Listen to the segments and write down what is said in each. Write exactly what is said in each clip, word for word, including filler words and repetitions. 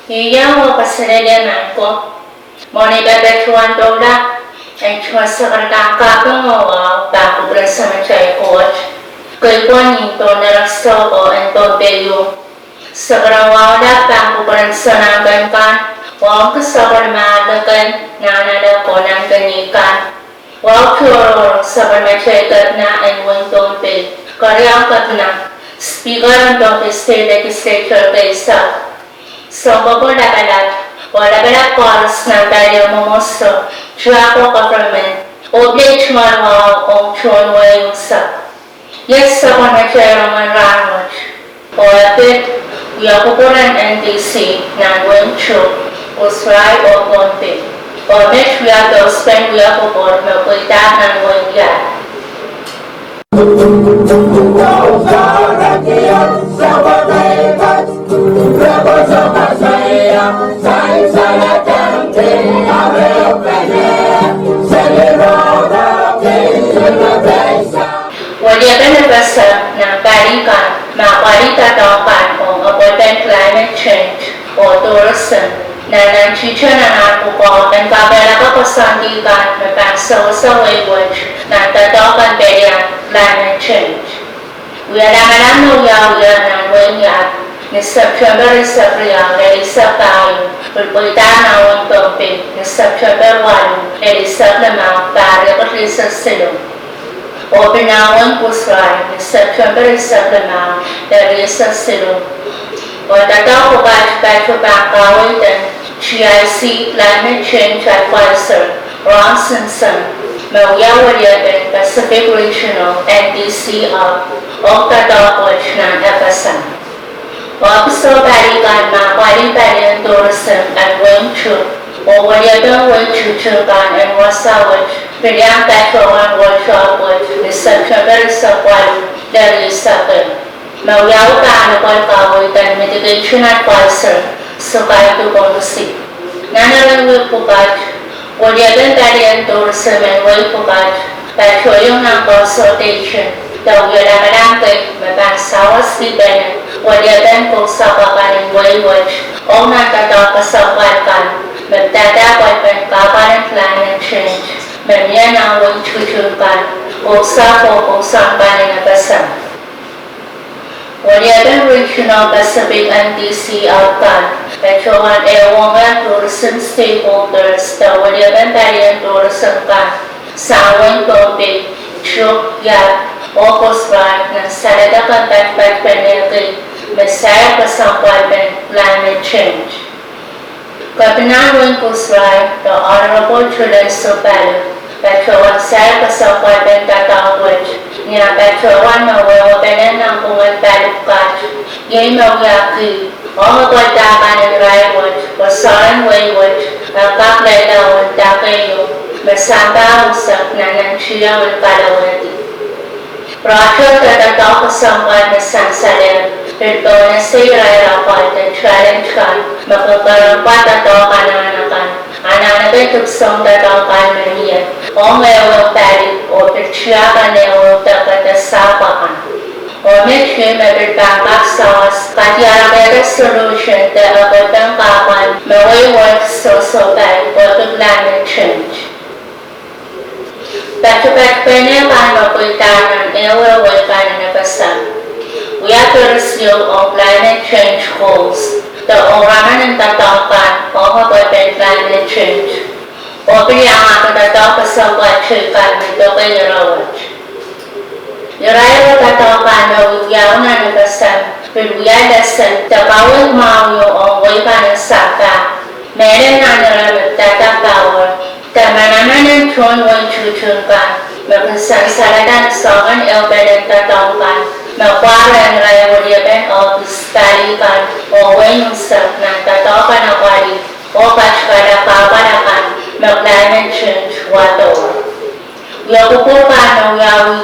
Ieu oh kaselehlie maing ko, mwohn ei pahn patohwan doula, en tungoal sakaradahn kaping oh wahu pahn kupwuren Samatail Koht, kei pwon ni Dohn Erek Soko en Pohnpei ieu. Sakaradahn wahu lap pahn kupwuren sounpar kan, wahu en sapwellimomwi kan, nan ale konehng kei kan. Wahu tohrohr sapwellimatail Kepina en wehin Pohnpei, keriau Kepina, Speaker en Pohnpei State Legislature keisek, Soukohpo Lapalap, oh lapalap koaros nan palien mwomwohdiso, tiahk oh government, oh pil tungoal wahu ong tohn wehi unsek. Iet sapwellimatail rongen rahnwet, oh e pid wia kupwuren N D C nan wehin Chuuk, Kosrae oh Pohnpei. Oh met wia pouspen wia kupwur me pweida nan wehin Iap. Weliepen FSM nan pali kan me apwalih doadoahk kan ong apwalipen climate change oh tourism, nan nan tihti nan ah pwukoa en kapwaiada koasoandi kan me pahn sewese wehi wet nan doadoahk en pelian climate change. Wia lamalam me wiawi nan wehin Iap ni September eisek riau, lel eisek pahieu, pil pweida nan wehin Pohnpei ni September waluh, lel eisek limau, pahr riekid rieisek siluh. Oh pil nan wehin Kosrae ni September eisek limau, lel rieisek siluh. Oh doadoahk pwukat patohwan pahn kaweid en GIC Climate Change Advisor, Ron Simpson, me wia weliepen Pacific Regional NDC ong doadoahk wet nan FSM. Ohpis oh pali kan me apwalih palien tourism en wehin Chuuk, oh weliepen wehi tutu kan en wasa wet, pil iang patohwan workshop wet ni September eisek waluh, lel rieisek ehu. Me wiawi pahn apwalih kaweid en mitigation advisor, Sukaito Ponsi. Nan ire wiepen pwukat, weliepen palien tourism en wehi pwukat patohieng nan consultation de wia lamalam kei me pahn sawas dipene weliepen kousoapo kan en wehi wet, ong nan doadoahk kesempwal kan me pidada apwalipen kahpwal en climate change me mie nan wehi tutu kan, kousoapo, kousoan kan en FSM. Weliepen Regional Pacific NDC kan patohwan ehuong tourism stakeholders de weliepen palien tourism kan sang wehin Pohnpei, Chuuk, Iap, oh Kosrae nan saledek en patpatpene kei me sair kesempwalpen climate change. Kepina en wehin Kosrae, the Honorable Tulisan Palek, patohwan sair kesempwalpen doadoahk wet ni ah patohwan me wehwehpene nanpwungen pali pwukat, iei me wiahki ong apwalih kan en irail wet, oh soahren wehi wet, e kak lella uwen dake ieu me sampah unsek nan nan tiahk en kalowehdi. Project de doadoahk kesempwal me sansalehr pil pohnese irair apwal de challenge kan me kin kerenpwa doadoahk anahn akan, anahn akan dipwisou doadoahk kan me mie ong ehuehu pali oh pil tiahk en ehuehu deke de sahpw akan. Oh met iei me pil pahn kak sawas kadiarkihda solution de apwalipen kahpwal me wehi wet sohsohpai oh climate change. Patopatohpene kan me pweida nan ehuehu wehi kan en FSM wia peresiou ong climate change goals de rongen en doadoahk kan ong apwalipen climate change, oh pil iangahki doadoahk kesempwal teikan me doke ire wet. Irair oh doadoahk kan me wiawi nan FSM pil wia lesen de kaweid mwahu ieu ong wehi kan en sampah, mehlel nan ire me pidada power, de manaman en tohn wehi tutu kan me kin sansalada ni soangen ehupenen doadoahk kan me pwarehng irair weliepen ohpis, pali kan, oh wehi unsek nan doadoahk kan apwalih oh katikala kahpwal akan me climate change wadohr. Wia kupwur kan me wiawi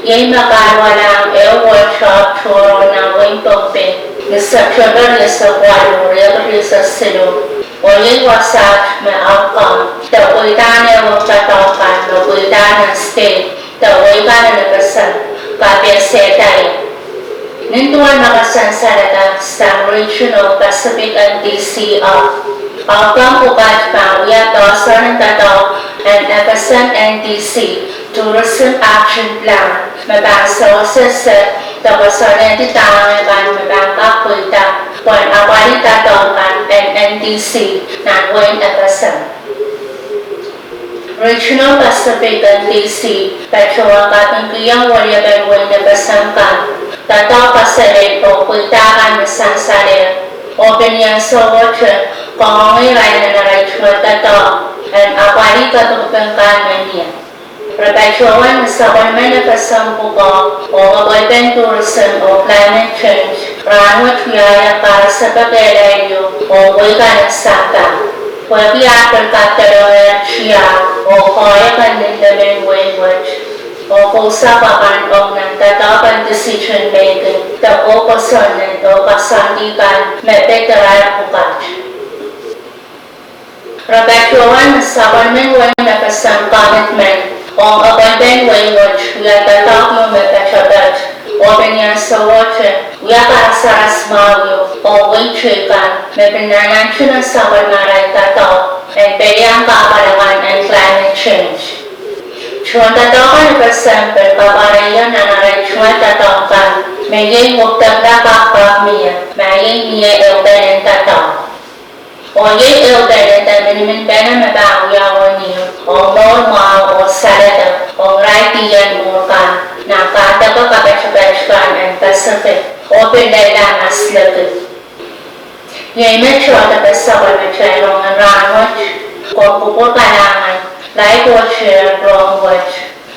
iei me kahluwalahng ehu workshop tohrohr nan wehin Pohnpei ni September rieisek waluh, riekid rieisek siluh, oh iei wasaht me outcome de pweidahn ehu doadoahk kan me pweida nan state de wehi kan en FSM kapehse dahio. Nin duwen me kasansalda sang Regional Pacific N D C, a, audong pwukat pahn wia doadoahk en doadoahk en F S M N D C Tourism Action Plan me pahn sewese de koasoanehdi dahme kan me pahn kak pweida pwehn apwalih doadoahk kan en N D C nan wehin F S M. Regional Pacific N D C patohwan kapingkihong weliepen wehin F S M kan doadoahk kaselel oh pweida kan me sansalehr, oh pil ni ansouohte kangoange irail nan arail tungoal doadoahk en apwalih kapikipik kan me mie. Re patohwan me sapwellimen F S M pwukoa oh kapwaipen tourism oh climate change rahnwet wiahier karasepe kehlail ieu ong wehi kan en sampah, pwehki ahr pil kapdolongehr tiahk oh koahiek en linlem en wehi wet, oh kousoan pahn ong nan doadoahk en decision making de oh kosonned oh koasoandi kan me pid irail pwukat. Re patohwan me sapwellimen wehin F S M commitment ong apwalih wehi wet wia doadoahk ieu me patopato, oh pil ni ansouohte wia karasaras mwahu ieu ong wehi teikan me pil nannanti me sapwellime arail doadoahk en pelian kahpwal akan en climate change. Tohndoadoahk en F S M pil kapwaiada nan arail tungoal doadoahk kan me iei wekidekla kapakap mie, ma iei mie ehupenen doadoahk. Oh iei ehupenen de miniminpene me pahn wia wenihmw oh mour mwahu oh saledek ong irail dih en mour kan nan kahrdehkin kapatapat kan en Pacific oh pil lella masleki. Iei met tohto de sapwellimatail rongen rahnwet. Komw kupwur kalahngan, like oh share rong wet,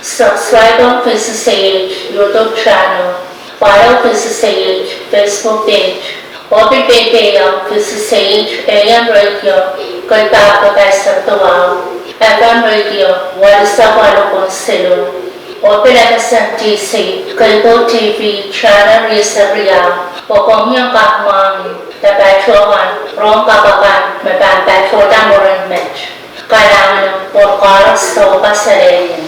subscribe ong V C C H YouTube channel, follow V C C H Facebook page, oh pil peipeidong V C C H A M radio, kitail pahn kak sewese duwau, F M radio, walu sapwalukun silu, oh pil F S M D C cable T V channel riehsek riau, oh komw iang kak mwahngih de patohwan rong kapw akan me pahn patohda mwurin met. Kalahngan oh koaros, soh kaselehlie.